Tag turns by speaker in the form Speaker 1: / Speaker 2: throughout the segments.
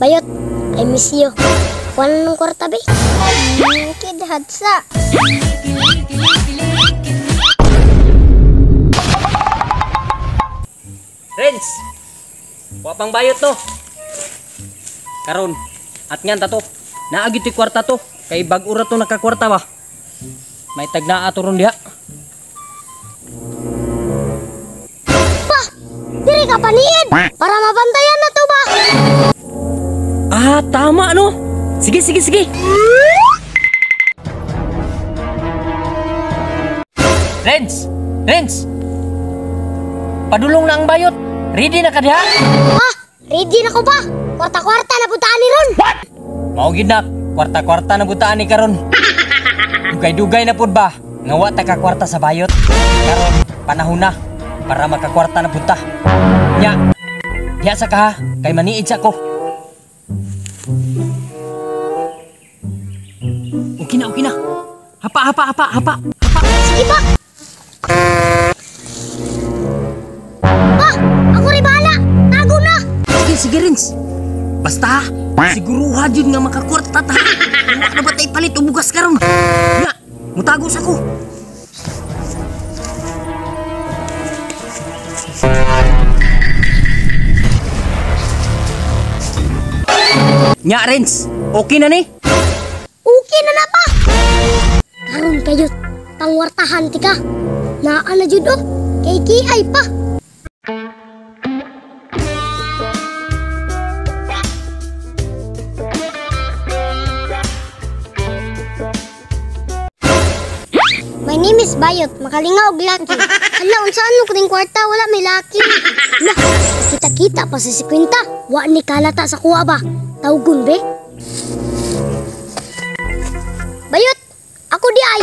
Speaker 1: Bayot, I miss you. Kuha na ng kwarta, be. Kidhatsa.
Speaker 2: Renz! Wa pang bayot no. Karon, at ngan ta to. Naa gyud to'y kwarta to. Kay bag-o ra to nakakwarta ba. May tag naa to ron diha.
Speaker 1: Pa! Diri ka paniid! Para mabantayan na to ba?
Speaker 2: Ah, tama no. Sige, sige, sige. Renz! Renz! Padulong na ang bayot. Ready na ka diha?
Speaker 1: Ha? Ready na ko ba? Kwarta-kwarta na butaan ni ron.
Speaker 2: What? Mao gid na, kwarta-kwarta na butaan ni karon. Dugay-dugay na pud ba? Nga wa ta ka kwarta sa bayot. Karon panahon na para makakwarta na pud ta. Nya. Diha sa ka ha, kay maniid sa ko. Okay na, okay na. Hapa, hapa, hapa, hapa, hapa.
Speaker 1: Sige ba? Pa, ako rin bahala. Tago na.
Speaker 2: Sige, sige, Renz. Basta, siguruha jud nga makakwarta ta. Wa na ba tay palit og bugas karon? Nga, mutago sa ko. Nya, Renz, okay na ni?
Speaker 1: Okay na na pa. Karon kayo, pangwartahan ti ka. Naa na jud oh, kay kiay pa. My name is Bayot, makalinga og laki. Hala, unsa ano kuning kwarta, wala may laki. Nah, kita-kita pa sa 50. Wa ni kalata sa kuha ba? Tawgon be. Bayot, ako di ay.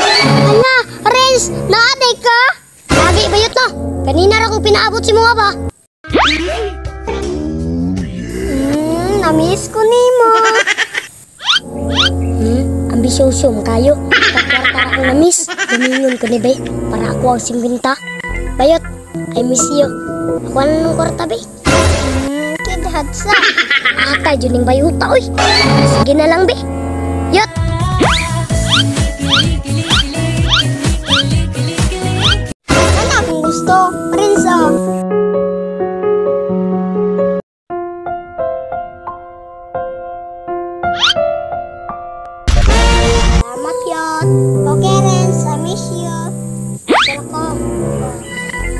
Speaker 1: Hala, Renz, naaday ka? Lagi Bayot no. Kanina ra ko pinaabot si mga ba. Namiss ko nimo. Ambisyoso mo kayo. Kwarta ra akong namiss. Dumingon ko ni be para ako ang 50. Bayot, I miss you. Ako na ng kwarta be. Kidhatsa. Atay jud ning bayuta oy. Sige na lang be. Yot. Ano akong gusto? Prince oh. Salamat yot. Okay Renz, I miss you. Ko.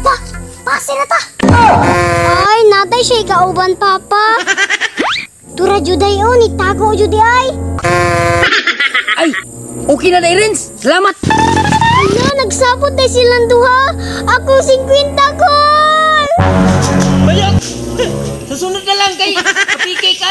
Speaker 1: Pa! Pasi na ta! Ay, naday siya ikauban, Papa. Tura juday o, nitago juday ay.
Speaker 2: Ay, okay na day, Renz. Salamat.
Speaker 1: Ala, nagsabot day silang duha. Ako 50 kol.
Speaker 2: Bayot! Sa sunod na lang kay kapikay ka.